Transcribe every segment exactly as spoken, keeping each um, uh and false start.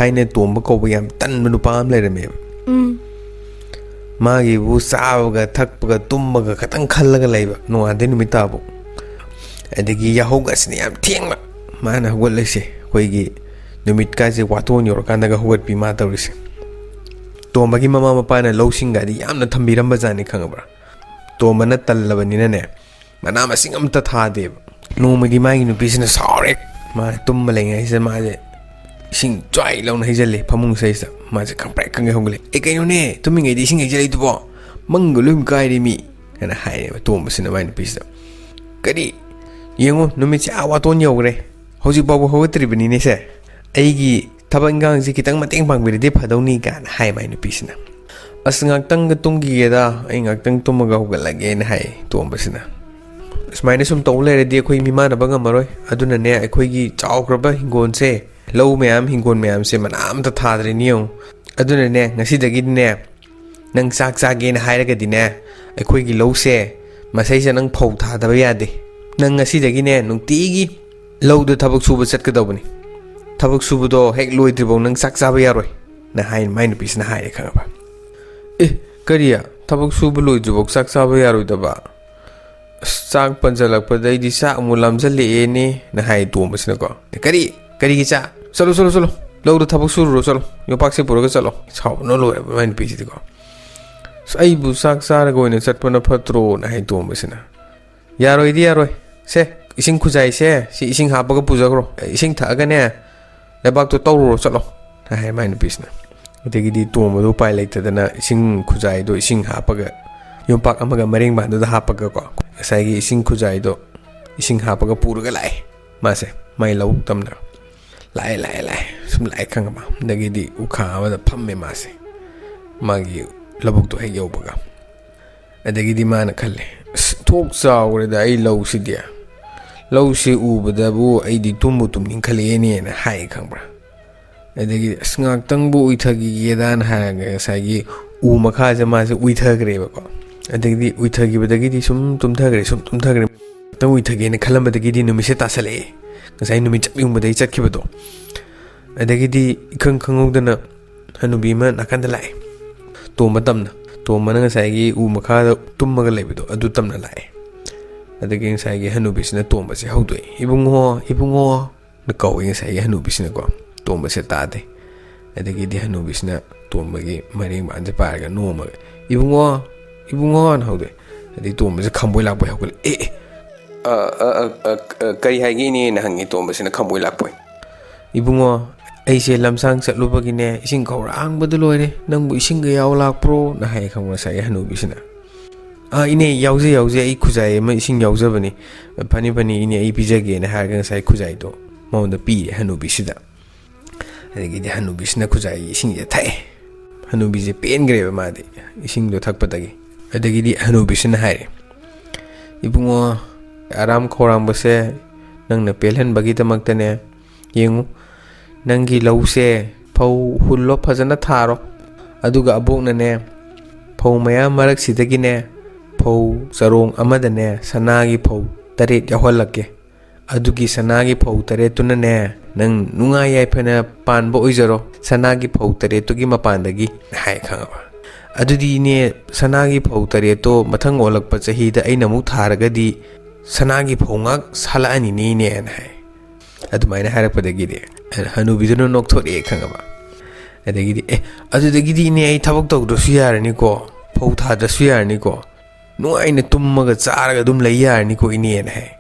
ꯊꯥꯏꯅ ꯇꯣꯝꯕ ꯀꯧꯕ ꯌꯥꯝ ꯇꯟꯕ ꯅꯨꯄꯥ ꯑꯃ ꯂꯩꯔꯝꯃꯦꯕ꯫ ꯎꯝ ꯃꯥꯒꯤꯕꯨ ꯆꯥꯕꯒ ꯊꯛꯄꯒ ꯇꯨꯝꯕꯒ ꯈꯇꯪ ꯈꯜꯂꯒ ꯂꯩꯕ, ꯅꯣꯡꯉꯥꯟꯗꯩ ꯅꯨꯃꯤꯠ ꯇꯥꯕꯨ꯫ ꯑꯗꯒꯤ ꯌꯥꯍꯧꯒꯁꯤꯅ ꯌꯥꯝ ꯊꯦꯡꯕ꯫ ꯃꯥꯅ ꯍꯧꯒꯠꯂꯤꯁꯦ ꯑꯩꯈꯣꯏꯒꯤ ꯅꯨꯃꯤꯠꯀꯥꯁꯦ ꯋꯥꯇꯣꯟ ꯌꯧꯔꯀꯥꯟꯗꯒ ꯍꯧꯒꯠꯄꯤ ꯃꯥ ꯇꯧꯔꯤꯁꯦ꯫ ꯇꯣꯝꯕꯒꯤ ꯃꯃꯥ ꯃꯄꯥꯅ ꯂꯧꯁꯤꯡꯒꯗꯤ ꯌꯥꯝꯅ ꯊꯝꯕꯤꯔꯝꯕ ꯖꯥꯠꯅꯤ, ꯈꯪꯉꯕ꯭ꯔꯥ? ꯇꯣꯝꯕꯅ ꯇꯜꯂꯕꯅꯤꯅꯅꯦ, ꯃꯅꯥ ꯃꯁꯤꯡ ꯑꯝꯇ ꯊꯥꯗꯦꯕ꯫ ꯅꯣꯡꯃꯗꯤ ꯃꯥꯒꯤ ꯅꯨꯄꯤꯁꯤꯅ ꯁꯥꯎꯔꯦ꯫ ꯃꯥ ꯇꯨꯝꯕ ꯂꯩꯉꯩꯁꯤꯗ ꯃꯥꯁꯦ ꯏꯁꯤꯡ ꯆ꯭ꯋꯥꯏ ꯂꯥꯎꯅ ꯍꯩꯖꯤꯜꯂꯦ ꯐꯃꯨꯡ ꯁꯩꯁꯤꯗ꯫ ꯃꯥꯁꯦ ꯈꯪꯄ꯭ꯔꯦꯛ ꯈꯪꯒꯩ ꯍꯧꯒꯠꯂꯦ꯫ "ꯑꯦ, ꯀꯩꯅꯣꯅꯦ, ꯇꯨꯝꯃꯤꯉꯩꯗ ꯏꯁꯤꯡ ꯍꯩꯖꯤꯜꯂꯛꯏꯗꯨꯕꯣ? ꯃꯪꯒ ꯂꯣꯏ ꯀꯥꯏꯔꯦ ꯃꯤ!" ꯍꯥꯏꯅ ꯍꯥꯏꯔꯦꯕ ꯇꯣꯝꯕꯁꯤꯅ ꯃꯥꯏ ꯅꯨꯄꯤꯁꯤꯗ꯫ "ꯀꯔꯤ? ꯌꯦꯡꯉꯣ, ꯅꯨꯃꯤꯠꯁꯦ ꯑꯥ ꯋꯥꯇꯣꯟ ꯌꯧꯈ꯭ꯔꯦ, ꯍꯧꯖꯤꯛ ꯐꯥꯎꯕ ꯍꯧꯒꯠꯇ꯭ꯔꯤꯕꯅꯤꯅꯦ ꯁꯦ꯫ ꯑꯩꯒꯤ ꯊꯕꯛ ꯏꯟꯈꯥꯡꯁꯤ ꯈꯤꯇꯪ ꯃꯇꯦꯡ ꯄꯥꯡꯕꯤꯔꯗꯤ ꯐꯗꯧꯅꯤ," ꯀꯥꯏꯅ ꯍꯥꯏ ꯃꯥꯏ ꯅꯨꯄꯤꯁꯤꯅ꯫ "ꯑꯁ, ꯉꯥꯛꯇꯪꯒ ꯇꯨꯝꯈꯤꯒꯦꯗ, ꯑꯩ ꯉꯥꯛꯇꯪ ꯇꯨꯝꯃꯒ ꯍꯧꯒꯠꯂꯒꯦꯅ," ꯍꯥꯏ ꯇꯣꯝꯕꯁꯤꯅ꯫ "ꯁꯨꯃꯥꯏꯅ ꯁꯨꯝ ꯇꯧ ꯂꯩꯔꯗꯤ ꯑꯩꯈꯣꯏ ꯃꯤꯃꯥꯟꯅꯕ ꯉꯝꯃꯔꯣꯏ꯫ ꯑꯗꯨꯅꯅꯦ, ꯑꯩꯈꯣꯏꯒꯤ ꯆꯥꯎꯈ꯭ꯔꯕ ꯍꯤꯡꯒꯣꯜꯁꯦ, ꯂꯧ ꯃꯌꯥꯝ, ꯍꯤꯡꯒꯣꯜ ꯃꯌꯥꯝꯁꯦ ꯃꯅꯥ ꯑꯝꯇ ꯊꯥꯗ꯭ꯔꯦꯅꯦ ꯌꯦꯡꯉꯨ꯫ ꯑꯗꯨꯅꯅꯦ, ꯉꯁꯤꯗꯒꯤꯗꯤꯅꯦ, ꯅꯪ ꯆꯥꯛ ꯆꯥꯒꯦꯅ ꯍꯥꯏꯔꯒꯗꯤꯅꯦ, ꯑꯩꯈꯣꯏꯒꯤ ꯂꯧꯁꯦ ꯃꯁꯩꯁꯦ ꯅꯪ ꯐꯧ ꯊꯥꯗꯕ ꯌꯥꯗꯦ꯫ ꯅꯪ ꯉꯁꯤꯗꯒꯤꯅꯦ, ꯅꯨꯡꯇꯤꯒꯤ ꯂꯧꯗ ꯊꯕꯛ ꯁꯨꯕ ꯆꯠꯀꯗꯧꯕꯅꯤ꯫ ꯊꯕꯛ ꯁꯨꯕꯗꯣ ꯍꯦꯛ ꯂꯣꯏꯗ꯭ꯔꯤꯐꯥꯎ ꯅꯪ ꯆꯥꯛ ꯆꯥꯕ ꯌꯥꯔꯣꯏ," ꯅ ꯍꯥꯏ ꯃꯥꯏ ꯅꯨꯄꯤꯁꯤꯅ ꯍꯥꯏꯔꯦ, ꯈꯪꯉꯕ? "ꯑꯦ, ꯀꯔꯤ? ꯊꯕꯛ ꯁꯨꯕ ꯂꯣꯏꯗ꯭ꯔꯤꯐꯥꯎ ꯆꯥꯛ ꯆꯥꯕ ꯌꯥꯔꯣꯏꯗꯕ? ꯑꯁ, ꯆꯥꯛ ꯄꯟꯁꯤꯜꯂꯛꯄꯗꯩꯗꯤ ꯆꯥꯛ ꯑꯃꯨꯛ ꯂꯥꯝꯁꯤꯜꯂꯛꯑꯦꯅꯦ," ꯅ ꯍꯥꯏ ꯇꯣꯝꯕꯁꯤꯅꯀꯣ꯫ "ꯀꯔꯤ? ꯀꯔꯤꯒꯤ ꯆꯥꯛ? ꯆꯠꯂꯣ, ꯆꯠꯂꯣ, ꯆꯠꯂꯣ, ꯂꯧꯗ ꯊꯕꯛ ꯁꯨꯔꯨꯔꯣ, ꯆꯠꯂꯣ, ꯌꯣꯝꯄꯥꯛꯁꯦ ꯄꯨꯔꯒ ꯆꯠꯂꯣ꯫" ꯁꯥꯎꯕꯅ ꯂꯣꯏꯔꯕ ꯃꯥꯏ ꯅꯨꯄꯤꯁꯤꯗꯤꯀꯣ꯫ "ꯑꯁ, ꯑꯩꯕꯨ ꯆꯥꯛ ꯆꯥꯔꯒ ꯑꯣꯏꯅ ꯆꯠꯄꯅ ꯐꯠꯇ꯭ꯔꯣ?" ꯅ ꯍꯥꯏ ꯇꯣꯝꯕꯁꯤꯅ꯫ "ꯌꯥꯔꯣꯏꯗꯤ ꯌꯥꯔꯣꯏ꯫ ꯁꯦ, ꯏꯁꯤꯡ ꯈꯨꯖꯥꯏꯁꯦ ꯁꯤ ꯏꯁꯤꯡ ꯍꯥꯞꯄꯒ ꯄꯨꯖꯈ꯭ꯔꯣ꯫ ꯏꯁꯤꯡ ꯊꯛꯑꯒꯅꯦ, ꯂꯩꯕꯥꯛꯇꯣ ꯇꯧꯔꯨꯔꯣ ꯆꯠꯂꯣ," ꯍꯥꯏ ꯃꯥꯏ ꯅꯨꯄꯤꯁꯤꯅ꯫ ꯑꯗꯒꯤꯗꯤ ꯇꯣꯝꯕꯗꯣ ꯎꯄꯥꯏ ꯂꯩꯇꯗꯅ ꯏꯁꯤꯡ ꯈꯨꯖꯥꯏꯗꯣ ꯏꯁꯤꯡ ꯍꯥꯞꯄꯒ, ꯌꯣꯝꯄꯥꯛ ꯑꯃꯒ ꯃꯔꯦꯡꯕꯥꯟꯗꯨꯗ ꯍꯥꯞꯄꯒꯀꯣ, ꯉꯁꯥꯏꯒꯤ ꯏꯁꯤꯡ ꯈꯨꯖꯥꯏꯗꯣ ꯏꯁꯤꯡ ꯍꯥꯞꯄꯒ ꯄꯨꯔꯒ ꯂꯥꯛꯑꯦ ꯃꯥꯁꯦ, ꯃꯥꯏ ꯂꯧꯕꯨꯛ ꯇꯝꯅ꯫ ꯂꯥꯛꯑꯦ, ꯂꯥꯛꯑꯦ, ꯂꯥꯛꯑꯦ꯫ ꯁꯨꯝ ꯂꯥꯛꯑꯦ, ꯈꯪꯉꯕ? ꯑꯗꯒꯤꯗꯤ ꯎꯈꯥ ꯑꯃꯗ ꯐꯝꯃꯦ ꯃꯥꯁꯦ, ꯃꯥꯒꯤ ꯂꯧꯕꯨꯛꯇꯣ ꯍꯦꯛ ꯌꯧꯕꯒ꯫ ꯑꯗꯒꯤꯗꯤ ꯃꯥꯅ ꯈꯜꯂꯦ, "ꯑꯁ, ꯊꯣꯛ ꯆꯥꯎꯈ꯭ꯔꯦꯗ ꯑꯩ ꯂꯧꯁꯤꯗꯤ꯫ ꯂꯧꯁꯤ ꯎꯕꯗꯕꯨ ꯑꯩꯗꯤ ꯇꯨꯝꯕꯨ ꯇꯨꯝꯅꯤꯡꯈꯠꯂꯛꯑꯦꯅꯦꯅ" ꯍꯥꯏ, ꯈꯪꯕ꯭ꯔꯥ? ꯑꯗꯒꯤ, "ꯑꯁ, ꯉꯥꯛꯇꯪꯕꯨ ꯎꯏꯊꯈꯤꯒꯦꯗꯥꯅ" ꯍꯥꯏꯔꯒ ꯉꯁꯥꯏꯒꯤ ꯎ ꯃꯈꯥꯁꯦ ꯃꯥꯁꯦ ꯎꯏꯊꯈ꯭ꯔꯦꯕꯀꯣ꯫ ꯑꯗꯒꯤꯗꯤ ꯎꯏꯊꯈꯤꯕꯗꯒꯤꯗꯤ ꯁꯨꯝ ꯇꯨꯝꯊꯈ꯭ꯔꯦ, ꯁꯨꯝ ꯇꯨꯝꯊꯈ꯭ꯔꯦ꯫ ꯉꯥꯛꯇꯪ ꯎꯏꯊꯒꯦꯅ ꯈꯜꯂꯝꯕꯗꯒꯤꯗꯤ ꯅꯨꯃꯤꯠꯁꯦ ꯇꯥꯁꯜꯂꯛꯑꯦ, ꯉꯁꯥꯏ ꯅꯨꯃꯤꯠ ꯆꯞ ꯌꯨꯡꯕꯗꯒꯤ ꯆꯠꯈꯤꯕꯗꯣ꯫ ꯑꯗꯒꯤꯗꯤ ꯏꯈꯪ ꯈꯪꯍꯧꯗꯅ ꯍꯅꯨꯕꯤ ꯑꯃ ꯅꯥꯀꯟꯗ ꯂꯥꯛꯑꯦ, ꯇꯣꯝꯕ ꯇꯝꯅ꯫ ꯇꯣꯝꯕꯅ ꯉꯁꯥꯏꯒꯤ ꯎ ꯃꯈꯥꯗ ꯇꯨꯝꯃꯒ ꯂꯩꯕꯗꯣ, ꯑꯗꯨ ꯇꯝꯅ ꯂꯥꯛꯑꯦ꯫ ꯑꯗꯒꯤ ꯉꯁꯥꯏꯒꯤ ꯍꯅꯨꯕꯤꯁꯤꯅ ꯇꯣꯝꯕꯁꯦ ꯍꯧꯗꯣꯛꯑꯦ, "ꯏꯕꯨꯡꯉꯣ, ꯏꯕꯨꯡꯉꯣ"ꯅ ꯀꯧꯏ ꯉꯁꯥꯏꯒꯤ ꯍꯅꯨꯕꯤꯁꯤꯅꯀꯣ꯫ ꯇꯣꯝꯕꯁꯦ ꯇꯥꯗꯦ꯫ ꯑꯗꯒꯤꯗꯤ ꯍꯅꯨꯕꯤꯁꯤꯅ ꯇꯣꯝꯕꯒꯤ ꯃꯔꯦꯡꯕꯥꯟꯁꯦ ꯄꯥꯏꯔꯒ ꯅꯣꯝꯃꯒ, "ꯏꯕꯨꯡꯉꯣ, ꯏꯕꯨꯡꯉꯣꯅ" ꯍꯧꯗꯣꯛꯑꯦ꯫ ꯑꯗꯩ ꯇꯣꯝꯕꯁꯦ ꯈꯝꯕꯣꯏ ꯂꯥꯛꯄꯣꯏ ꯍꯧꯒꯠꯂꯦ꯫ "ꯑꯦ, ꯑꯦ, ꯑ, ꯑ, ꯑ, ꯑ, ꯀꯔꯤ ꯍꯥꯏꯒꯦ ꯏꯅꯦꯅ?" ꯍꯪꯉꯤ ꯇꯣꯝꯕꯁꯤꯅ ꯈꯝꯕꯣꯏ ꯂꯥꯛꯄꯣꯏ꯫ "ꯏꯕꯨꯡꯉꯣ, ꯑꯩꯁꯦ ꯂꯝꯁꯥꯡ ꯆꯠꯂꯨꯕꯒꯤꯅꯦ, ꯏꯁꯤꯡ ꯈꯧꯔꯥꯡꯕꯗ ꯂꯣꯏꯔꯦ, ꯅꯪꯕꯨ ꯏꯁꯤꯡꯒ ꯌꯥꯎ ꯂꯥꯛꯄ꯭ꯔꯣ?" ꯅ ꯍꯥꯏꯌꯦ ꯈꯪꯕ꯭ꯔ ꯉꯁꯥꯏꯒꯤ ꯍꯅꯨꯕꯤꯁꯤꯅ꯫ "ꯑꯥ, ꯏꯅꯦ, ꯌꯥꯎꯖꯩ, ꯌꯥꯎꯖꯩ, ꯑꯩ ꯈꯨꯖꯥꯏ ꯑꯃ ꯏꯁꯤꯡ ꯌꯥꯎꯖꯕꯅꯤ, ꯐꯅꯤ, ꯐꯅꯤ, ꯏꯅꯦ, ꯑꯩ ꯄꯤꯖꯒꯦꯅ" ꯍꯥꯏꯔꯒ ꯉꯁꯥꯏ ꯈꯨꯖꯥꯏꯗꯣ ꯃꯉꯣꯟꯗ ꯄꯤꯔꯦ ꯍꯅꯨꯕꯤꯁꯤꯗ꯫ ꯑꯗꯒꯤꯗꯤ ꯍꯅꯨꯕꯤꯁꯤꯅ ꯈꯨꯖꯥꯏꯒꯤ ꯏꯁꯤꯡꯁꯦ ꯊꯛꯑꯦ꯫ ꯍꯅꯨꯕꯤꯁꯦ ꯄꯦꯟꯈ꯭ꯔꯦꯕ ꯃꯥꯗꯤ, ꯏꯁꯤꯡꯗꯣ ꯊꯛꯄꯗꯒꯤ꯫ ꯑꯗꯒꯤꯗꯤ ꯍꯅꯨꯕꯤꯁꯤꯅ ꯍꯥꯏꯔꯦ, "ꯏꯕꯨꯡꯉꯣ, ꯑꯔꯥꯝ ꯈꯧꯔꯥꯡꯕꯁꯦ ꯅꯪꯅ ꯄꯦꯜꯍꯟꯕꯒꯤꯗꯃꯛꯇꯅꯦ, ꯌꯦꯡꯉꯨ, ꯅꯪꯒꯤ ꯂꯧꯁꯦ ꯐꯧ ꯍꯨꯜꯂꯣ, ꯐꯖꯅ ꯊꯥꯔꯣ꯫ ꯑꯗꯨꯒ ꯑꯕꯣꯛꯅꯅꯦ, ꯐꯧ ꯃꯌꯥꯝ ꯃꯔꯛꯁꯤꯗꯒꯤꯅꯦ, ꯐꯧ ꯆꯔꯣꯡ ꯑꯃꯗꯅꯦ ꯁꯅꯥꯒꯤ ꯐꯧ ꯇꯔꯦꯠ ꯌꯥꯎꯍꯜꯂꯛꯀꯦ꯫ ꯑꯗꯨꯒꯤ ꯁꯅꯥꯒꯤ ꯐꯧ ꯇꯔꯦꯠꯇꯨꯅꯅꯦ, ꯅꯪ ꯅꯨꯡꯉꯥꯏ ꯌꯥꯏꯐꯅ ꯄꯥꯟꯕ ꯑꯣꯏꯖꯔꯣ, ꯁꯅꯥꯒꯤ ꯐꯧ ꯇꯔꯦꯠꯇꯨꯒꯤ ꯃꯄꯥꯟꯗꯒꯤ" ꯍꯥꯏ ꯈꯪꯉꯕ꯫ "ꯑꯗꯨꯗꯤ ꯏꯅꯦ, ꯁꯅꯥꯒꯤ ꯐꯧ ꯇꯔꯦꯠꯇꯣ ꯃꯊꯪ ꯑꯣꯜꯂꯛꯄ ꯆꯍꯤꯗ ꯑꯩꯅ ꯑꯃꯨꯛ ꯊꯥꯔꯒꯗꯤ ꯁꯅꯥꯒꯤ ꯐꯧ ꯉꯥꯛ ꯁꯥꯠꯂꯛꯑꯅꯤꯅꯦ, ꯏꯅꯦꯅ" ꯍꯥꯏ꯫ ꯑꯗꯨꯃꯥꯏꯅ ꯍꯥꯏꯔꯛꯄꯗꯒꯤꯗꯤ ꯍꯅꯨꯕꯤꯗꯨꯅ ꯅꯣꯛꯊꯣꯔꯛꯑꯦ ꯈꯪꯉꯕ꯫ ꯑꯗꯒꯤꯗꯤ, "ꯑꯦ, ꯑꯗꯨꯗꯒꯤꯗꯤ ꯏꯅꯦ, ꯑꯩ ꯊꯕꯛ ꯇꯧꯗ꯭ꯔꯁꯨ ꯌꯥꯔꯅꯤꯀꯣ, ꯐꯧ ꯊꯥꯗ꯭ꯔꯁꯨ ꯌꯥꯔꯅꯤꯀꯣ, ꯅꯨꯡꯉꯥꯏꯅ ꯇꯨꯝꯃꯒ ꯆꯥꯔꯒ ꯑꯗꯨꯝ ꯂꯩ ꯌꯥꯔꯅꯤꯀꯣ, ꯏꯅꯦꯅ" ꯍꯥꯏ꯫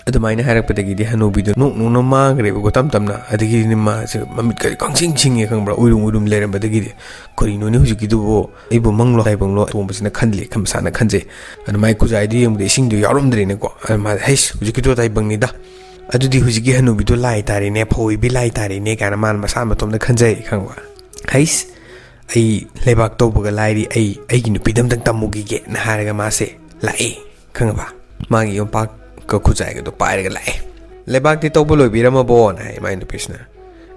ꯑꯗꯨꯃꯥꯏꯅ ꯍꯥꯏꯔꯛꯄꯗꯒꯤꯗꯤ ꯍꯅꯨꯕꯤꯗꯣ ꯅꯣꯛ ꯅꯣꯛꯅ ꯃꯥꯡꯈ꯭ꯔꯦꯕꯀꯣ ꯇꯞ ꯇꯞꯅ꯫ ꯑꯗꯒꯤꯗꯤ ꯃꯥꯁꯦ ꯃꯃꯤꯠꯀꯗꯤ ꯈꯪꯁꯤꯡ ꯁꯤꯡꯉꯦ ꯈꯪꯕ꯭ꯔꯥ, ꯎꯏꯔꯨꯝ ꯎꯏꯔꯨꯝ ꯂꯩꯔꯝꯕꯗꯒꯤꯗꯤ꯫ "ꯀꯔꯤꯅꯣꯅꯦ ꯍꯧꯖꯤꯛꯀꯤꯗꯨꯕꯨ? ꯑꯩꯕꯨ ꯃꯪꯂꯣ ꯇꯥꯏꯕꯪꯂꯣ?" ꯇꯣꯝꯕꯁꯤꯅ ꯈꯜꯂꯤ, ꯈꯟ-, ꯃꯁꯥꯅ ꯈꯟꯖꯩ꯫ ꯑꯗꯨ ꯃꯥꯏ ꯈꯨꯖꯥꯏꯗꯨ ꯌꯦꯡꯕꯗ ꯏꯁꯤꯡꯗꯣ ꯌꯥꯎꯔꯝꯗ꯭ꯔꯦꯅꯦꯀꯣ꯫ ꯑꯗꯨ ꯃꯥ, "ꯍꯩꯁ, ꯍꯧꯖꯤꯛꯀꯤꯗꯣ ꯇꯥꯏꯕꯪꯅꯤꯗ꯫ ꯑꯗꯨꯗꯤ ꯍꯧꯖꯤꯛꯀꯤ ꯍꯅꯨꯕꯤꯗꯣ ꯂꯥꯏ ꯇꯥꯔꯦꯅꯦ, ꯐꯧ ꯑꯣꯏꯕꯤ ꯂꯥꯏ ꯇꯥꯔꯦꯅꯦ" ꯀꯥꯏꯅ ꯃꯥꯅ ꯃꯁꯥ ꯃꯇꯣꯝꯗ ꯈꯟꯖꯩ ꯈꯪꯕ꯭ꯔꯥ꯫ "ꯍꯩꯁ, ꯑꯩ ꯂꯩꯕꯥꯛ ꯇꯧꯕꯒ ꯂꯥꯏꯔꯤ, ꯑꯩ ꯑꯩꯒꯤ ꯅꯨꯄꯤꯗ ꯑꯝꯇꯪ ꯇꯝꯃꯨꯈꯤꯒꯦꯅ" ꯍꯥꯏꯔꯒ ꯃꯥꯁꯦ ꯂꯥꯛꯑꯦ ꯈꯪꯉꯕ꯫ ꯃꯥꯒꯤ ꯌꯣꯝꯄꯥꯛꯀ ꯈꯨꯖꯥꯏꯒꯗꯣ ꯄꯥꯏꯔꯒ ꯂꯥꯛꯑꯦ꯫ "ꯂꯩꯕꯥꯛꯇꯤ ꯇꯧꯕ ꯂꯣꯏꯕꯤꯔꯝꯃꯕꯣꯅ" ꯍꯥꯏ ꯃꯥꯏ ꯅꯨꯄꯤꯁꯤꯅ꯫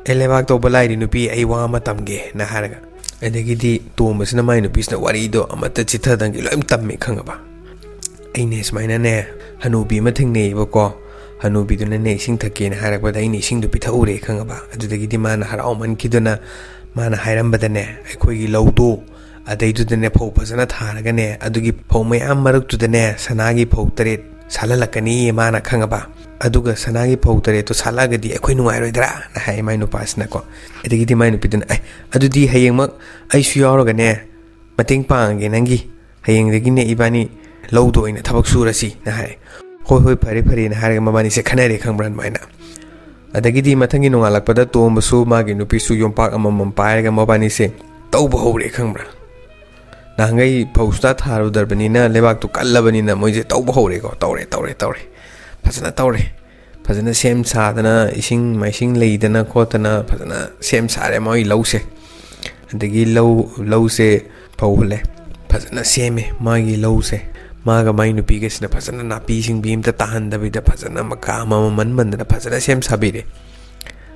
"ꯑꯦ, ꯂꯩꯕꯥꯛ ꯇꯧꯕ ꯂꯥꯏꯔꯤ ꯅꯨꯄꯤ, ꯑꯩ ꯋꯥ ꯑꯃ ꯇꯝꯒꯦꯅ" ꯍꯥꯏꯔꯒ꯫ ꯑꯗꯒꯤꯗꯤ ꯇꯣꯝꯕꯁꯤꯅ ꯃꯥꯏ ꯅꯨꯄꯤꯁꯤꯅ ꯋꯥꯔꯤꯗꯣ ꯑꯃꯠꯇ ꯆꯤꯠꯊꯗꯪꯒꯤ ꯂꯣꯏ ꯇꯝꯃꯦ ꯈꯪꯉꯕ꯫ "ꯑꯩꯅꯦ ꯁꯨꯃꯥꯏꯅꯅꯦ, ꯍꯅꯨꯕꯤ ꯑꯃ ꯊꯦꯡꯅꯩꯌꯦꯕꯀꯣ, ꯍꯅꯨꯕꯤꯗꯨꯅꯅꯦ ꯏꯁꯤꯡ ꯊꯛꯀꯦꯅ ꯍꯥꯏꯔꯛꯄꯗ ꯑꯩꯅ ꯏꯁꯤꯡꯗꯨ ꯄꯤꯊꯛꯎꯔꯦ, ꯈꯪꯉꯕ? ꯑꯗꯨꯗꯒꯤꯗꯤ ꯃꯥꯅ ꯍꯔꯥꯎꯃꯟꯈꯤꯗꯅ ꯃꯥꯅ ꯍꯥꯏꯔꯝꯕꯗꯅꯦ, ꯑꯩꯈꯣꯏꯒꯤ ꯂꯧꯗꯣ, ꯑꯗꯩꯗꯨꯗꯅꯦ ꯐꯧ ꯐꯖꯅ ꯊꯥꯔꯒꯅꯦ, ꯑꯗꯨꯒꯤ ꯐꯧ ꯃꯌꯥꯝ ꯃꯔꯛꯇꯨꯗꯅꯦ ꯁꯅꯥꯒꯤ ꯐꯧ ꯇꯔꯦꯠ ꯁꯥꯠꯍꯜꯂꯛꯀꯅꯤꯌꯦ ꯃꯥꯅ, ꯈꯪꯉꯕ? ꯑꯗꯨꯒ ꯁꯅꯥꯒꯤ ꯐꯧ ꯇꯔꯦꯠꯇꯣ ꯁꯥꯠꯂꯛꯑꯒꯗꯤ ꯑꯩꯈꯣꯏ ꯅꯨꯡꯉꯥꯏꯔꯣꯏꯗ꯭ꯔꯥꯅ ꯍꯥꯏ ꯃꯥꯏ ꯅꯨꯄꯥꯁꯤꯅꯀꯣ꯫ ꯑꯗꯒꯤꯗꯤ ꯃꯥꯏ ꯅꯨꯄꯤꯗꯨꯅ, "ꯑꯦ, ꯑꯗꯨꯗꯤ ꯍꯌꯦꯡꯃꯛ ꯑꯩꯁꯨ ꯌꯥꯎꯔꯒꯅꯦ ꯃꯇꯦꯡ ꯄꯥꯡꯉꯒꯦ ꯅꯪꯒꯤ, ꯍꯌꯦꯡꯗꯒꯤꯅꯦ ꯏꯕꯥꯅꯤ ꯂꯧꯗ ꯑꯣꯏꯅ ꯊꯕꯛ ꯁꯨꯔꯁꯤꯅ" ꯍꯥꯏ꯫ "ꯍꯣꯏ, ꯍꯣꯏ, ꯐꯔꯦ, ꯐꯔꯦꯅ" ꯍꯥꯏꯔꯒ ꯃꯕꯥꯅꯤꯁꯦ ꯈꯟꯅꯔꯦ, ꯈꯪꯕ꯭ꯔꯥ, ꯑꯗꯨꯃꯥꯏꯅ꯫ ꯑꯗꯒꯤꯗꯤ ꯃꯊꯪꯒꯤ ꯅꯣꯡꯉꯥꯜꯂꯛꯄꯗ ꯇꯣꯝꯕꯁꯨ ꯃꯥꯒꯤ ꯅꯨꯄꯤꯁꯨ ꯌꯣꯝꯄꯥꯛ ꯑꯃꯃꯝ ꯄꯥꯏꯔꯒ ꯃꯕꯥꯅꯤꯁꯦ ꯇꯧꯕ ꯍꯧꯔꯦ, ꯈꯪꯕ꯭ꯔꯥ? ꯅꯍꯥꯟꯈꯩ ꯐꯧ ꯁꯨꯡꯊꯥ ꯊꯥꯔꯨꯗ꯭ꯔꯕꯅꯤꯅ, ꯂꯩꯕꯥꯛꯇꯨ ꯀꯜꯂꯕꯅꯤꯅ ꯃꯣꯏꯁꯦ ꯇꯧꯕ ꯍꯧꯔꯦꯀꯣ꯫ ꯇꯧꯔꯦ, ꯇꯧꯔꯦ, ꯇꯧꯔꯦ, ꯐꯖꯅ ꯇꯧꯔꯦ꯫ ꯐꯖꯅ ꯁꯦꯝ ꯁꯥꯗꯅ, ꯏꯁꯤꯡ ꯃꯥꯏꯁꯤꯡ ꯂꯩꯗꯅ ꯈꯣꯠꯇꯅ ꯐꯖꯅ ꯁꯦꯝ ꯁꯥꯔꯦ ꯃꯣꯏ ꯂꯧꯁꯦ꯫ ꯑꯗꯒꯤ ꯂꯧ, ꯂꯧꯁꯦ ꯐꯧ ꯍꯨꯜꯂꯦ, ꯐꯖꯅ ꯁꯦꯝꯃꯦ ꯃꯥꯒꯤ ꯂꯧꯁꯦ꯫ ꯃꯥꯒ ꯃꯥꯏ ꯅꯨꯄꯤꯒꯁꯤꯅ ꯐꯖꯅ ꯅꯥꯄꯤ ꯁꯤꯡꯕꯤ ꯑꯝꯇ ꯇꯥꯍꯟꯗꯕꯤꯗ ꯐꯖꯅ ꯃꯀꯥ ꯑꯃꯃꯝ ꯃꯟ ꯃꯟꯗꯅ ꯐꯖꯅ ꯁꯦꯝ ꯁꯥꯕꯤꯔꯦ꯫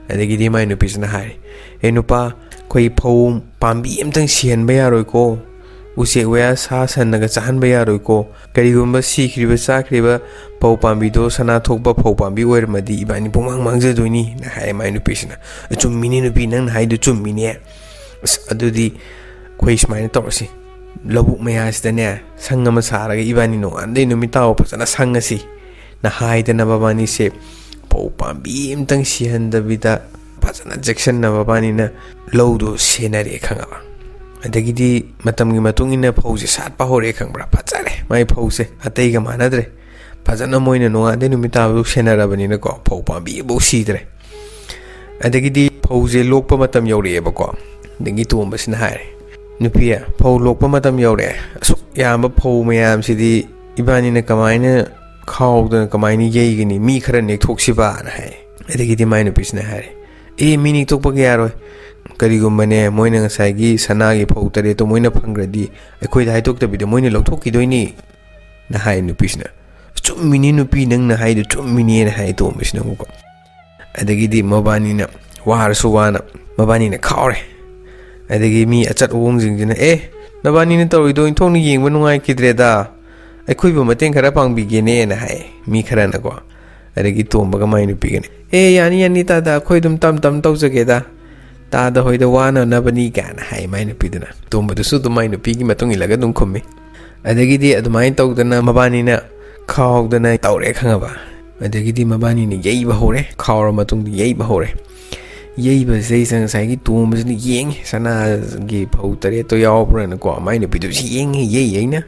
ꯑꯗꯒꯤꯗꯤ ꯃꯥꯏ ꯅꯨꯄꯤꯁꯤꯅ ꯍꯥꯏꯔꯦ, "ꯑꯦ ꯅꯨꯄꯥ, ꯑꯩꯈꯣꯏ ꯐꯧ ꯄꯥꯝꯕꯤ ꯑꯝꯇꯪ ꯁꯤꯍꯟꯕ ꯌꯥꯔꯣꯏꯀꯣ? ꯎꯆꯦꯛ ꯋꯥꯌꯥ, ꯁꯥ ꯁꯟꯅꯒ ꯆꯥꯍꯟꯕ ꯌꯥꯔꯣꯏꯀꯣ? ꯀꯔꯤꯒꯨꯝꯕ ꯁꯤꯈ꯭ꯔꯤꯕ, ꯆꯥꯈ꯭ꯔꯤꯕ ꯐꯧ ꯄꯥꯝꯕꯤꯗꯣ ꯁꯅꯥ ꯊꯣꯛꯄ ꯐꯧ ꯄꯥꯝꯕꯤ ꯑꯣꯏꯔꯝꯃꯗꯤ ꯏꯕꯥꯅꯤ ꯄꯨꯡꯃꯥꯡ ꯃꯥꯡꯖꯗꯣꯏꯅꯤꯅ" ꯍꯥꯏ ꯃꯥꯏ ꯅꯨꯄꯤꯁꯤꯅ꯫ "ꯆꯨꯝꯃꯤꯅꯦ ꯅꯨꯄꯤ, ꯅꯪꯅ ꯍꯥꯏꯗꯨ ꯆꯨꯝꯃꯤꯅꯦ꯫ ꯑꯁ, ꯑꯗꯨꯗꯤ ꯑꯩꯈꯣꯏ ꯁꯨꯃꯥꯏꯅ ꯇꯧꯔꯁꯤ, ꯂꯧꯕꯨꯛ ꯃꯌꯥꯁꯤꯗꯅꯦ ꯁꯪ ꯑꯃ ꯁꯥꯔꯒ ꯏꯕꯥꯅꯤ ꯅꯣꯡꯉꯥꯟꯗꯩ ꯅꯨꯃꯤꯠ ꯇꯥꯕ ꯐꯖꯅ ꯁꯪꯉꯁꯤ" ꯅ ꯍꯥꯏꯗꯅ ꯃꯕꯥꯅꯤꯁꯦ ꯐꯧ ꯄꯥꯝꯕꯤ ꯑꯝꯇꯪ ꯁꯤꯍꯟꯗꯕꯤꯗ ꯐꯖꯅ ꯆꯦꯛꯁꯤꯟꯅ ꯃꯕꯥꯅꯤꯅ ꯂꯧꯗꯨ ꯁꯦꯟꯅꯔꯦ, ꯈꯪꯉꯕ? ꯑꯗꯒꯤꯗꯤ ꯃꯇꯝꯒꯤ ꯃꯇꯨꯡ ꯏꯟꯅ ꯐꯧꯁꯦ ꯁꯥꯠꯄ ꯍꯧꯔꯛꯑꯦ, ꯈꯪꯕ꯭ꯔꯥ? ꯐꯖꯔꯦ ꯃꯥꯏ ꯐꯧꯁꯦ, ꯑꯇꯩꯒ ꯃꯥꯟꯅꯗ꯭ꯔꯦ꯫ ꯐꯖꯅ ꯃꯣꯏꯅ ꯅꯣꯡꯉꯥꯟꯗꯩ ꯅꯨꯃꯤꯠ ꯇꯥꯕꯐꯥꯎ ꯁꯦꯟꯅꯔꯕꯅꯤꯅꯀꯣ, ꯐꯧ ꯄꯥꯝꯕꯤ ꯑꯃꯐꯥꯎ ꯁꯤꯗ꯭ꯔꯦ꯫ ꯑꯗꯒꯤꯗꯤ ꯐꯧꯁꯦ ꯂꯣꯛꯄ ꯃꯇꯝ ꯌꯧꯔꯛꯑꯦꯕꯀꯣ꯫ ꯑꯗꯒꯤ ꯇꯣꯝꯕꯁꯤꯅ ꯍꯥꯏꯔꯦ, "ꯅꯨꯄꯤ, ꯐꯧ ꯂꯣꯛꯄ ꯃꯇꯝ ꯌꯧꯔꯛꯑꯦ꯫ ꯑꯁꯨꯛ ꯌꯥꯝꯕ ꯐꯧ ꯃꯌꯥꯝꯁꯤꯗꯤ ꯏꯕꯥꯅꯤꯅ ꯀꯃꯥꯏꯅ ꯈꯥꯎꯗꯅ ꯀꯃꯥꯏꯅ ꯌꯩꯒꯅꯤ? ꯃꯤ ꯈꯔ ꯅꯦꯛꯊꯣꯛꯁꯤꯕꯥꯅ" ꯍꯥꯏ꯫ ꯑꯗꯒꯤꯗꯤ ꯃꯥꯏ ꯅꯨꯄꯤꯁꯤꯅ ꯍꯥꯏꯔꯦ, "ꯑꯦ, ꯃꯤ ꯅꯦꯛꯊꯣꯛꯄꯒ ꯌꯥꯔꯣꯏ꯫ ꯀꯔꯤꯒꯨꯝꯕꯅꯦ, ꯃꯣꯏꯅ ꯉꯁꯥꯏꯒꯤ ꯁꯅꯥꯒꯤ ꯐꯧ ꯇꯔꯦꯠꯇꯣ ꯃꯣꯏꯅ ꯐꯪꯈ꯭ꯔꯗꯤ ꯑꯩꯈꯣꯏꯗ ꯍꯥꯏꯗꯣꯛꯇꯕꯤꯗ ꯃꯣꯏꯅ ꯂꯧꯊꯣꯛꯈꯤꯗꯣꯏꯅꯤ" ꯅ ꯍꯥꯏ ꯅꯨꯄꯤꯁꯤꯅ꯫ "ꯆꯨꯝꯃꯤꯅꯦ ꯅꯨꯄꯤ, ꯅꯪꯅ ꯍꯥꯏꯗꯣ ꯆꯨꯝꯃꯤꯅꯦꯅ" ꯍꯥꯏ ꯇꯣꯝꯕꯁꯤꯅ ꯑꯃꯨꯛꯀꯣ꯫ ꯑꯗꯒꯤꯗꯤ ꯃꯕꯥꯅꯤꯅ ꯋꯥꯔꯁꯨ ꯋꯥꯅ ꯃꯕꯥꯅꯤꯅ ꯈꯥꯎꯔꯦ꯫ ꯑꯗꯒꯤ ꯃꯤ ꯑꯆꯠ ꯑꯋꯣꯡꯁꯤꯡꯁꯤꯅ, "ꯑꯦ, ꯅꯕꯥꯅꯤꯅ ꯇꯧꯔꯤꯗꯣ ꯏꯟꯊꯣꯛꯅ ꯌꯦꯡꯕ ꯅꯨꯡꯉꯥꯏꯈꯤꯗ꯭ꯔꯦꯗ, ꯑꯩꯈꯣꯏꯕꯨ ꯃꯇꯦꯡ ꯈꯔ ꯄꯥꯡꯕꯤꯒꯦꯅꯦꯅ" ꯍꯥꯏ ꯃꯤ ꯈꯔꯅꯀꯣ꯫ ꯑꯗꯒꯤ ꯇꯣꯝꯕꯒ ꯃꯥꯏ ꯅꯨꯄꯤꯒꯅꯤ, "ꯑꯦ, ꯌꯥꯅꯤ, ꯌꯥꯅꯤ, ꯇꯥꯗ, ꯑꯩꯈꯣꯏ ꯑꯗꯨꯝ ꯇꯞ ꯇꯞ ꯇꯧꯖꯒꯦꯗ, ꯇꯥꯗ ꯍꯣꯏꯗ ꯋꯥꯅꯅꯕꯅꯤ" ꯀꯥꯏꯅ ꯍꯥꯏ ꯃꯥꯏ ꯅꯨꯄꯤꯗꯨꯅ꯫ ꯇꯣꯝꯕꯗꯨꯁꯨ ꯑꯗꯨꯝ ꯃꯥꯏ ꯅꯨꯄꯤꯒꯤ ꯃꯇꯨꯡ ꯏꯜꯂꯒ ꯑꯗꯨꯝ ꯈꯨꯝꯃꯤ꯫ ꯑꯗꯒꯤꯗꯤ ꯑꯗꯨꯃꯥꯏꯅ ꯇꯧꯗꯅ ꯃꯕꯥꯅꯤꯅ ꯈꯥꯎꯗꯅ ꯇꯧꯔꯦ, ꯈꯪꯉꯕ? ꯑꯗꯒꯤꯗꯤ ꯃꯕꯥꯅꯤꯅ ꯌꯩꯕ ꯍꯧꯔꯦ, ꯈꯥꯎꯔ ꯃꯇꯨꯡꯗ ꯌꯩꯕ ꯍꯧꯔꯦ꯫ ꯌꯩꯕꯁꯤꯗꯩꯁꯤꯗ ꯉꯁꯥꯏꯒꯤ ꯇꯣꯝꯕꯁꯤꯅ ꯌꯦꯡꯉꯤ, ꯁꯅꯥꯒꯤ ꯐꯧ ꯇꯔꯦꯠꯇꯣ ꯌꯥꯎꯕ꯭ꯔꯥꯅꯀꯣ, ꯃꯥꯏ ꯅꯨꯄꯤꯗꯨꯁꯨ ꯌꯦꯡꯉꯤ, ꯌꯩ ꯌꯩꯅ꯫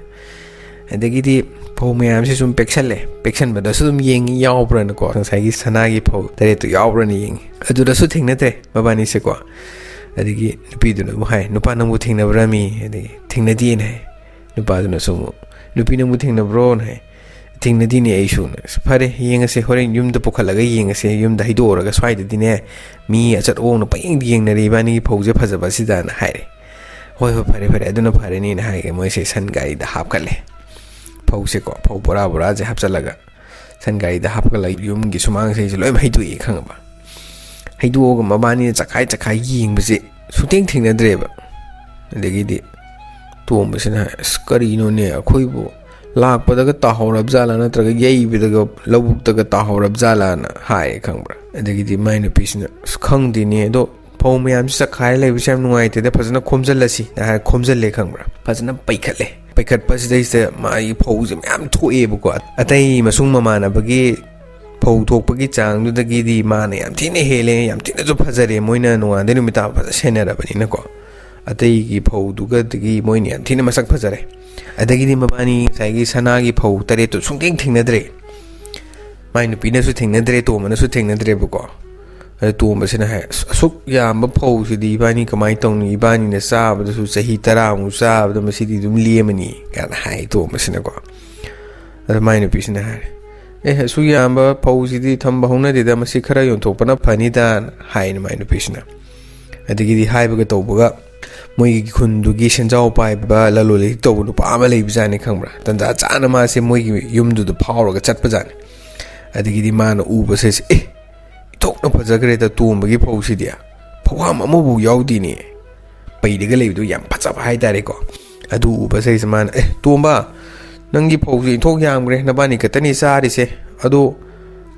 ꯑꯗꯒꯤꯗꯤ ꯐꯧ ꯃꯌꯥꯝꯁꯤ ꯁꯨꯝ ꯄꯦꯛꯁꯜꯂꯦ, ꯄꯦꯛꯁꯟꯕꯗꯁꯨ ꯑꯗꯨꯝ ꯌꯦꯡꯉꯤ, ꯌꯥꯎꯕ꯭ꯔꯥꯅꯀꯣ, ꯉꯁꯥꯏꯒꯤ ꯁꯅꯥꯒꯤ ꯐꯧ ꯇꯔꯦꯠꯇꯣ ꯌꯥꯎꯕ꯭ꯔꯥꯅ ꯌꯦꯡꯉꯤ꯫ ꯑꯗꯨꯗꯁꯨ ꯊꯦꯡꯅꯗ꯭ꯔꯦ ꯃꯕꯥꯅꯤꯁꯦꯀꯣ꯫ ꯑꯗꯒꯤ ꯅꯨꯄꯤꯗꯨꯅ ꯑꯃꯨꯛ ꯍꯥꯏ, "ꯅꯨꯄꯥ, ꯅꯪꯕꯨ ꯊꯦꯡꯅꯕ꯭ꯔꯥꯃꯤ?" ꯑꯗꯒꯤ, "ꯊꯦꯡꯅꯗꯦꯅ" ꯍꯥꯏ꯫ ꯅꯨꯄꯥꯗꯨꯅꯁꯨ ꯑꯃꯨꯛ, "ꯅꯨꯄꯤ, ꯅꯪꯕꯨ ꯊꯦꯡꯅꯕ꯭ꯔꯣꯅ" ꯍꯥꯏ꯫ "ꯊꯦꯡꯅꯗꯦꯅꯦ ꯑꯩꯁꯨꯅ"꯫ "ꯑꯁ, ꯐꯔꯦ, ꯌꯦꯡꯉꯁꯦ, ꯍꯣꯔꯦꯟ ꯌꯨꯝꯗ ꯄꯨꯈꯠꯂꯒ ꯌꯦꯡꯉꯁꯦ, ꯌꯨꯝꯗ ꯍꯩꯗꯣꯛꯎꯔꯒ, ꯁ꯭ꯋꯥꯏꯗꯗꯤꯅꯦ ꯃꯤ ꯑꯆꯠ ꯑꯋꯣꯡꯅ ꯄꯪꯌꯦꯡꯗ ꯌꯦꯡꯅꯔꯦ, ꯏꯕꯥꯅꯤꯒꯤ ꯐꯧꯁꯦ ꯐꯖꯕꯁꯤꯗꯅ" ꯍꯥꯏꯔꯦ꯫ "ꯍꯣꯏ, ꯍꯣꯏ, ꯐꯔꯦ, ꯐꯔꯦ, ꯑꯗꯨꯅ ꯐꯔꯅꯤꯅ" ꯍꯥꯏꯔꯒ ꯃꯣꯏꯁꯦ ꯁꯟ ꯒꯥꯔꯤꯗ ꯍꯥꯞꯀꯠꯂꯦ꯫ ꯐꯧꯁꯦꯀꯣ, ꯐꯧ ꯕꯣꯔꯥ ꯕꯣꯔꯥꯁꯦ ꯍꯥꯞꯆꯜꯂꯒ ꯁꯟ ꯒꯥꯔꯤꯗ ꯍꯥꯞꯀꯠꯂꯒ ꯌꯨꯝꯒꯤ ꯁꯨꯃꯥꯡꯁꯤꯡꯁꯦ ꯂꯣꯏ ꯍꯩꯗꯣꯛꯑꯦ, ꯈꯪꯉꯕ? ꯍꯩꯗꯣꯛꯑꯒ ꯃꯕꯥꯅꯤꯅ ꯆꯈꯥꯏ ꯆꯈꯥꯏ ꯌꯦꯡꯕꯁꯦ ꯁꯨꯡꯊꯦꯡ ꯊꯦꯡꯅꯗ꯭ꯔꯦꯕ꯫ ꯑꯗꯒꯤꯗꯤ ꯇꯣꯝꯕꯁꯤꯅ ꯍꯥꯏ, "ꯑꯁ, ꯀꯔꯤꯅꯣꯅꯦ, ꯑꯩꯈꯣꯏꯕꯨ ꯂꯥꯛꯄꯗꯒ ꯇꯥꯍꯧꯔꯕ ꯖꯥꯠꯂꯥ, ꯅꯠꯇ꯭ꯔꯒ ꯌꯩꯕꯗꯒ ꯂꯧꯕꯨꯛꯇꯒ ꯇꯥꯍꯧꯔꯕ ꯖꯥꯠꯂꯥꯅ" ꯍꯥꯏꯌꯦ, ꯈꯪꯕ꯭ꯔꯥ? ꯑꯗꯒꯤꯗꯤ ꯃꯥꯏ ꯅꯨꯄꯤꯁꯤꯅ, "ꯑꯁ, ꯈꯪꯗꯦꯅꯦ, ꯑꯗꯣ ꯐꯧ ꯃꯌꯥꯝꯁꯤ ꯆꯈꯥꯏꯔ ꯂꯩꯕꯁꯦ ꯌꯥꯝ ꯅꯨꯡꯉꯥꯏꯇꯦꯗ, ꯐꯖꯅ ꯈꯣꯝꯖꯤꯜꯂꯁꯤꯅ" ꯍꯥꯏꯔ ꯈꯣꯝꯖꯤꯜꯂꯦ, ꯈꯪꯕ꯭ꯔꯥ? ꯐꯖꯅ ꯄꯩꯈꯠꯂꯦ꯫ ꯄꯩꯈꯠꯄꯁꯤꯗꯩꯁꯤꯗ ꯃꯥꯒꯤ ꯐꯧꯁꯦ ꯃꯌꯥꯝ ꯊꯣꯛꯑꯦꯕꯀꯣ꯫ ꯑꯇꯩ ꯃꯁꯨꯡ ꯃꯃꯥꯟꯅꯕꯒꯤ ꯐꯧ ꯊꯣꯛꯄꯒꯤ ꯆꯥꯡꯗꯨꯗꯒꯤꯗꯤ ꯃꯥꯅ ꯌꯥꯝ ꯊꯤꯅ ꯍꯦꯜꯂꯦ, ꯌꯥꯝ ꯊꯤꯅꯁꯨ ꯐꯖꯔꯦ꯫ ꯃꯣꯏꯅ ꯅꯣꯡꯉꯥꯟꯗꯩ ꯅꯨꯃꯤꯠ ꯇꯥꯕ ꯐꯖꯅ ꯁꯦꯟꯅꯔꯕꯅꯤꯅꯀꯣ꯫ ꯑꯇꯩꯒꯤ ꯐꯧꯗꯨꯒꯗꯒꯤ ꯃꯣꯏꯅ ꯌꯥꯝ ꯊꯤꯅ ꯃꯁꯛ ꯐꯖꯔꯦ꯫ ꯑꯗꯒꯤꯗꯤ ꯃꯕꯥꯅꯤ ꯉꯁꯥꯏꯒꯤ ꯁꯅꯥꯒꯤ ꯐꯧ ꯇꯔꯦꯠꯇꯨ ꯁꯨꯡꯊꯦꯡ ꯊꯦꯡꯅꯗ꯭ꯔꯦ꯫ ꯃꯥꯏ ꯅꯨꯄꯤꯅꯁꯨ ꯊꯦꯡꯅꯗ꯭ꯔꯦ, ꯇꯣꯝꯕꯅꯁꯨ ꯊꯦꯡꯅꯗ꯭ꯔꯦꯕꯀꯣ꯫ ꯑꯗ ꯇꯣꯝꯕꯁꯤꯅ ꯍꯥꯏ, "ꯑꯁ, ꯑꯁꯨꯛ ꯌꯥꯝꯕ ꯐꯧꯁꯤꯗꯤ ꯏꯕꯥꯅꯤ ꯀꯃꯥꯏꯅ ꯇꯧꯅꯤ? ꯏꯕꯥꯅꯤꯅ ꯆꯥꯕꯗꯁꯨ ꯆꯍꯤ ꯇꯔꯥꯃꯨꯛ ꯆꯥꯕꯗ ꯃꯁꯤꯗꯤ ꯑꯗꯨꯝ ꯂꯦꯝꯃꯅꯤ" ꯀꯥꯏꯅ ꯍꯥꯏ ꯇꯣꯝꯕꯁꯤꯅꯀꯣ꯫ ꯑꯗ ꯃꯥꯏ ꯅꯨꯄꯤꯁꯤꯅ ꯍꯥꯏꯔꯦ, "ꯑꯦ, ꯑꯁꯨꯛ ꯌꯥꯝꯕ ꯐꯧꯁꯤꯗꯤ ꯊꯝꯕ ꯍꯧꯅꯗꯦꯗ, ꯃꯁꯤ ꯈꯔ ꯌꯣꯟꯊꯣꯛꯄꯅ ꯐꯅꯤꯗ" ꯍꯥꯏꯅ ꯃꯥꯏ ꯅꯨꯄꯤꯁꯤꯅ꯫ ꯑꯗꯒꯤꯗꯤ ꯍꯥꯏꯕꯒ ꯇꯧꯕꯒ ꯃꯣꯏꯒꯤ ꯈꯨꯟꯗꯨꯒꯤ ꯁꯦꯟꯖꯥꯎ ꯄꯥꯏꯕ, ꯂꯂꯣꯟ ꯏꯇꯤꯛ ꯇꯧꯕ ꯅꯨꯄꯥ ꯑꯃ ꯂꯩꯕꯖꯥꯠꯅꯤ, ꯈꯪꯕ꯭ꯔꯥ? ꯇꯟꯖꯥ ꯆꯥꯅ ꯃꯥꯁꯦ ꯃꯣꯏꯒꯤ ꯌꯨꯝꯗꯨꯗ ꯐꯥꯎꯔꯒ ꯆꯠꯄꯖꯥꯠꯅꯤ꯫ ꯑꯗꯒꯤꯗꯤ ꯃꯥꯅ ꯎꯕꯁꯦ, "ꯑꯦ, ꯏꯊꯣꯛꯅ ꯐꯖꯈ꯭ꯔꯦꯗ ꯇꯣꯝꯕꯒꯤ ꯐꯧꯁꯤꯗꯤ, ꯐꯧꯍꯥꯝ ꯑꯃꯐꯥꯎ ꯌꯥꯎꯗꯦꯅꯦ"꯫ ꯄꯩꯔꯒ ꯂꯩꯕꯗꯨ ꯌꯥꯝ ꯐꯖꯕ ꯍꯥꯏꯇꯥꯔꯦꯀꯣ꯫ ꯑꯗꯨ ꯎꯕꯁꯤꯗꯩꯁꯤꯗ ꯃꯥꯅ, "ꯑꯦ, ꯇꯣꯝꯕ, ꯅꯪꯒꯤ ꯐꯧꯁꯤ ꯏꯟꯊꯣꯛ ꯌꯥꯝꯈ꯭ꯔꯦ, ꯅꯕꯥꯅꯤ ꯈꯛꯇꯅꯤ ꯆꯥꯔꯤꯁꯦ, ꯑꯗꯣ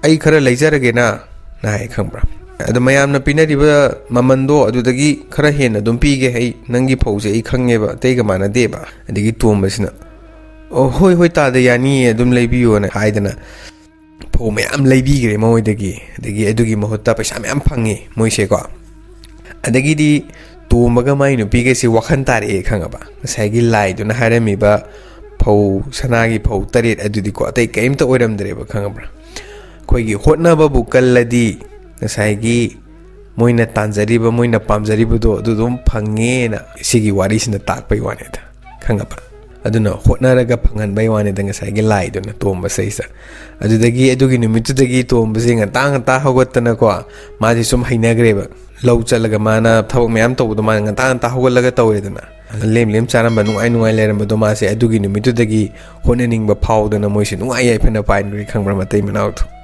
"ꯑꯩ ꯈꯔ ꯂꯩꯖꯔꯒꯦꯅ" ꯅ ꯍꯥꯏ, ꯈꯪꯕ꯭ꯔꯥ? "ꯑꯗꯣ ꯃꯌꯥꯝꯅ ꯄꯤꯅꯔꯤꯕ ꯃꯃꯟꯗꯣ ꯑꯗꯨꯗꯒꯤ ꯈꯔ ꯍꯦꯟꯅ ꯑꯗꯨꯝ ꯄꯤꯒꯦ, ꯑꯩ ꯅꯪꯒꯤ ꯐꯧꯁꯦ ꯑꯩ ꯈꯪꯉꯦꯕ, ꯑꯇꯩꯒ ꯃꯥꯟꯅꯗꯦꯕ"꯫ ꯑꯗꯒꯤ ꯇꯣꯝꯕꯁꯤꯅ, "ꯑꯣ, ꯍꯣꯏ ꯍꯣꯏ, ꯇꯥꯗ, ꯌꯥꯅꯤꯌꯦ, ꯑꯗꯨꯝ ꯂꯩꯕꯤꯌꯣꯅ" ꯍꯥꯏꯗꯅ ꯐꯧ ꯃꯌꯥꯝ ꯂꯩꯕꯤꯈ꯭ꯔꯦ ꯃꯣꯏꯗꯒꯤ꯫ ꯑꯗꯒꯤ ꯑꯗꯨꯒꯤ ꯃꯍꯨꯠꯇ ꯄꯩꯁꯥ ꯃꯌꯥꯝ ꯐꯪꯉꯦ ꯃꯣꯏꯁꯦꯀꯣ꯫ ꯑꯗꯒꯤꯗꯤ ꯇꯣꯝꯕꯒ ꯃꯥꯏ ꯅꯨꯄꯤꯒꯁꯤ ꯋꯥꯈꯜ ꯇꯥꯔꯛꯑꯦ, ꯈꯪꯉꯕ? ꯉꯁꯥꯏꯒꯤ ꯂꯥꯏꯗꯨꯅ ꯍꯥꯏꯔꯝꯃꯤꯕ ꯐꯧ, ꯁꯅꯥꯒꯤ ꯐꯧ ꯇꯔꯦꯠ ꯑꯗꯨꯗꯤꯀꯣ, ꯑꯇꯩ ꯀꯔꯤꯝꯇ ꯑꯣꯏꯔꯝꯗ꯭ꯔꯦꯕ, ꯈꯪꯉꯕ꯭ꯔꯥ? ꯑꯩꯈꯣꯏꯒꯤ ꯍꯣꯠꯅꯕꯕꯨ ꯀꯜꯂꯗꯤ ꯉꯁꯥꯏꯒꯤ ꯃꯣꯏꯅ ꯇꯥꯟꯖꯔꯤꯕ, ꯃꯣꯏꯅ ꯄꯥꯝꯖꯔꯤꯕꯗꯣ ꯑꯗꯨ ꯑꯗꯨꯝ ꯐꯪꯉꯦꯅ ꯁꯤꯒꯤ ꯋꯥꯔꯤꯁꯤꯅ ꯇꯥꯛꯄꯩ ꯋꯥꯅꯤꯗ, ꯈꯪꯉꯕ? ꯑꯗꯨꯅ ꯍꯣꯠꯅꯔꯒ ꯐꯪꯍꯟꯕꯩ ꯋꯥꯅꯤꯗ ꯉꯁꯥꯏꯒꯤ ꯂꯥꯏꯗꯨꯅ ꯇꯣꯝꯕꯁꯤꯗꯩꯁꯤꯗ꯫ ꯑꯗꯨꯗꯒꯤ ꯑꯗꯨꯒꯤ ꯅꯨꯃꯤꯠꯇꯨꯗꯒꯤ ꯇꯣꯝꯕꯁꯦ ꯉꯟꯇꯥ ꯉꯟꯇꯥ ꯍꯧꯒꯠꯇꯅꯀꯣ, ꯃꯥꯗꯤ ꯁꯨꯝ ꯍꯩꯅꯈ꯭ꯔꯦꯕ꯫ ꯂꯧ ꯆꯠꯂꯒ ꯃꯥꯅ ꯊꯕꯛ ꯃꯌꯥꯝ ꯇꯧꯕꯗꯣ ꯃꯥꯅ ꯉꯟꯇꯥ ꯉꯟꯇꯥ ꯍꯧꯒꯠꯂꯒ ꯇꯧꯔꯦꯗꯅ꯫ ꯂꯦꯝ ꯂꯦꯝ ꯆꯥꯔꯝꯕ, ꯅꯨꯡꯉꯥꯏ ꯅꯨꯡꯉꯥꯏ ꯂꯩꯔꯝꯕꯗꯣ ꯃꯥꯁꯦ ꯑꯗꯨꯒꯤ ꯅꯨꯃꯤꯠꯇꯨꯗꯒꯤ ꯍꯣꯠꯅꯅꯤꯡꯕ ꯐꯥꯎꯗꯅ ꯃꯣꯏꯁꯦ ꯅꯨꯡꯉꯥꯏ ꯌꯥꯏꯐꯅ ꯄꯥꯏꯅꯔꯦ, ꯈꯪꯕ꯭ꯔꯥ, ꯃꯇꯩ ꯃꯅꯥꯎꯗꯣ꯫